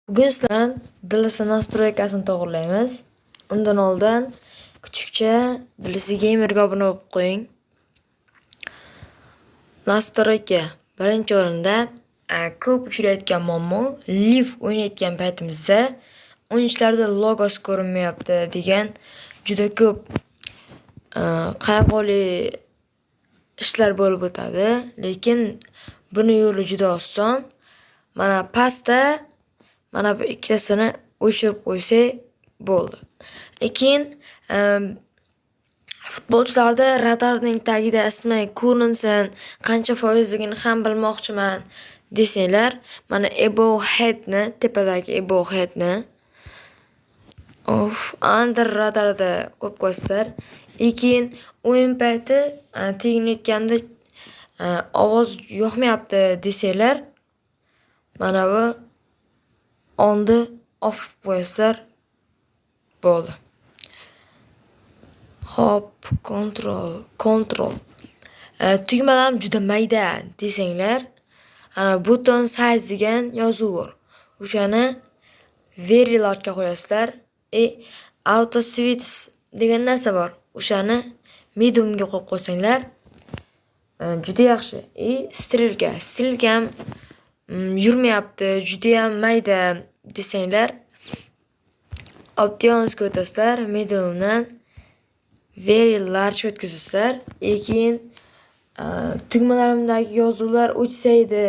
Bugun sizlar DLC настройка sini to'g'rilaymiz. Undan oldin kichikcha DLC Gamerga obuna bo'lib qo'ying. Настройка birinchi o'rinda ko'p uchrayotgan muammo live o'ynayotgan paytimizda o'yinchilarda logosi ko'rinmayapti degan juda ko'p qayg'uli ishlar bo'lib o'tadi. Lekin buni yo'li juda oson. Mana pastda mana bu ikkitasini o'chirib qo'ysak bo'ldi. Keyin futbolchilarda radarning tagida ismi ko'rinsin, qancha foizligini ham bilmoqchiman desanglar, mana above headni, tepadagi above headni off under radarda qo'yib qo'yasizlar. Keyin o'yin payti teginayotganda ovoz yoqmayapti desanglar, mana bu onni off qo'yasizlar. Bo'ldi. Hop, kontrol. Tugmalar juda mayda desanglar, ana button size degan yozuv bor. O'shani very large ga qo'yasizlar. Auto switch degan narsa bor. O'shani mediumga qo'yib qo'ysanglar, juda yaxshi. Strelka, strelka ham yurmayapti, juda ham mayda desanglar, optionsga o'tasizlar, mediumdan very large o'tkazasizlar. Keyin tugmalarimdagi yozuvlar o'chsaydi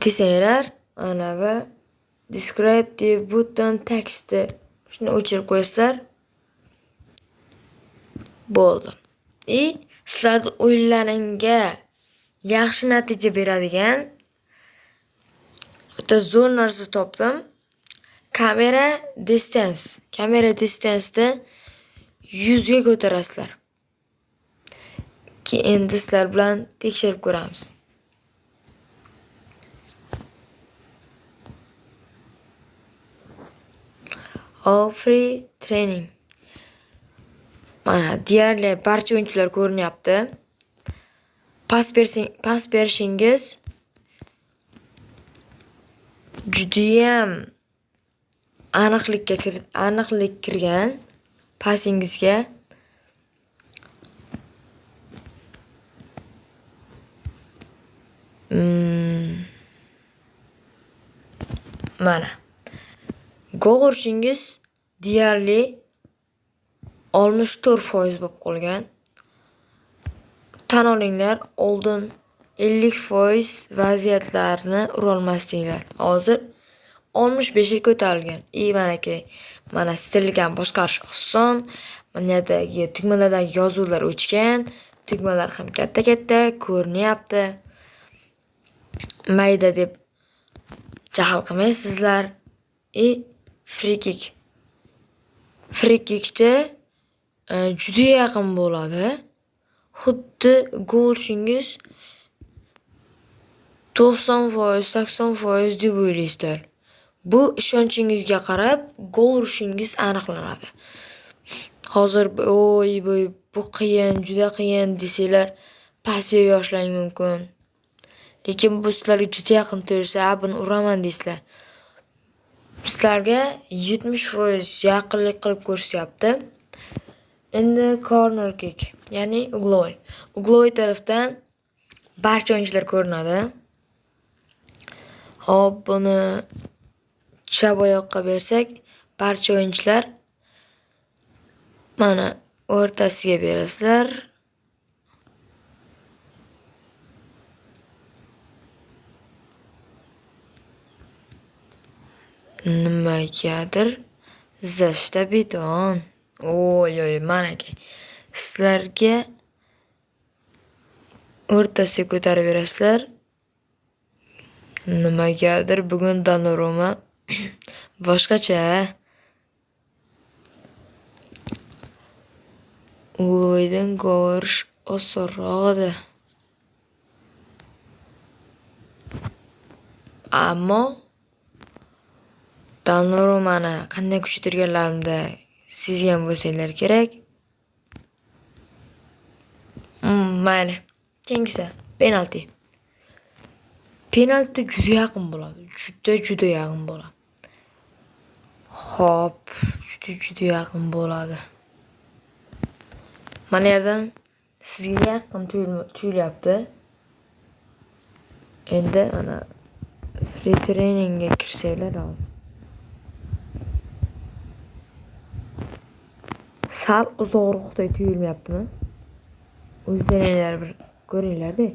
desanglar, ana bu descriptive button textni shuni o'chirib qo'yasizlar. Bo'ldi. Sizlarning o'yinlaringga yaxshi natija beradigan bitta zo'r narsa topdim. Kamera distance. Kamera distance'ni 100 ga ko'tarasizlar. Keyin endi sizlar bilan tekshirib ko'ramiz. All free training. Mana deyarli barcha o'yinchilar ko'rinyapti. Pas berishingiz judayam aniqlik kirgan pasingizga. Mana gol urishingiz deyarli 64% bo'lib qolgan. Tan olinglar, oldin 50% vaziyatlarni urolmasdinglar. Hozir 65 ga ko'tarilgan. Manaki, mana stilgan boshqarish oson. Mana yerdagi tugmalardagi yozuvlar o'chgan, tugmalar ham katta-katta ko'rinyapti. Mayda deb jahl qilmaysizlar. Free kick. Free kickda juda yaqin bo'ladi. Xuddi gol urishingiz 90%, 80% deb o'ylaysizlar. Bu ishonchingizga qarab gol urishingiz aniqlanadi. Hozir oy bu qiyin, juda qiyin desanglar, pas berib yoshlaring mumkin. Lekin bu sizlarga juda yaqin tuyulsa, buni uraman deysizlar. Sizlarga 70% yaqinlik qilib ko'rsatyapti. Endi corner kick, ya'ni uglovoy. Uglovoy tarafdan barcha o'yinchilar ko'rinadi. Hop, buni chap oyoqqa bersak, barcha o'yinchilar mana o'rtasiga berasizlar. Nimagadir zashta beton. Oy oy, manaki. Sizlarga o'rtasiga ko'tarib berasizlar. Nimagadir bugun Donnarumma boshqacha. Uglovoydan gol urish osonroq edi. Ammo Donnarummani qanday kuchaytirganlarimda sezgan bo'lsanglar kerak. Mayli. Keyingisi penalti. Penalti juda yaqin bo'ladi. Juda yaqin bo'ladi. Xo'p, juda yaqin bo'ladi. Mana yerdan sizga yaqin tuyulyapti. Endi mana free trainingga kirsanglar hozir. Sal uzoqroqday tuyulmayaptimi? O'zlaringlar bir ko'ringlar-da.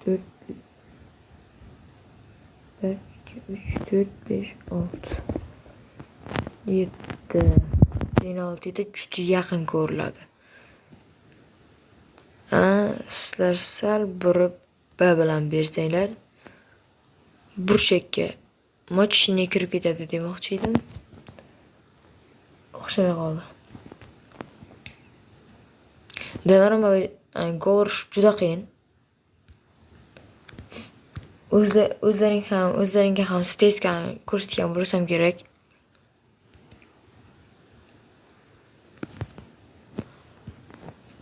3, 4, 1, 2, 3, 4, 5, 6, 7. Penaltida juda yaqin ko'riladi. Sizlar sal burib B bilan bersanglar burchakka mochinga kirib ketadi demoqchi edim. O'xshamay qoldi. Donnarummaga gol urish juda qiyin. O'zlaringga ham statistikani ko'rsatgan bo'lsam kerak.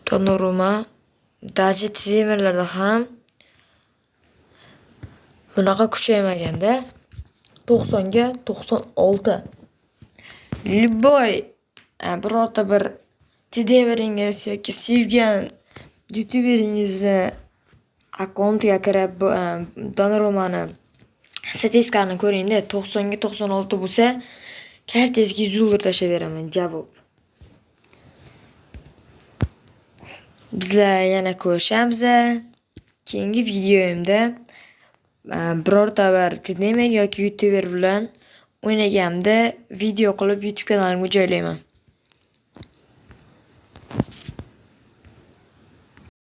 Donnarumma даже TDM'larda ham bunaqa kuchaymaganda 90ga 96. Любой birorta bir TDM'ingiz yoki sevgan youtuberingizni akkauntiga kirib Donnarummani statistikani ko'ringda, 90ga 96 bo'lsa, kartangizga $100 tashlab beraman, javob. Bizlar yana ko'rishamiz. Keyingi videoyimda birorta bir TDMer yoki youtuber bilan o'ynaganimda video qilib YouTube kanalimga joylayman.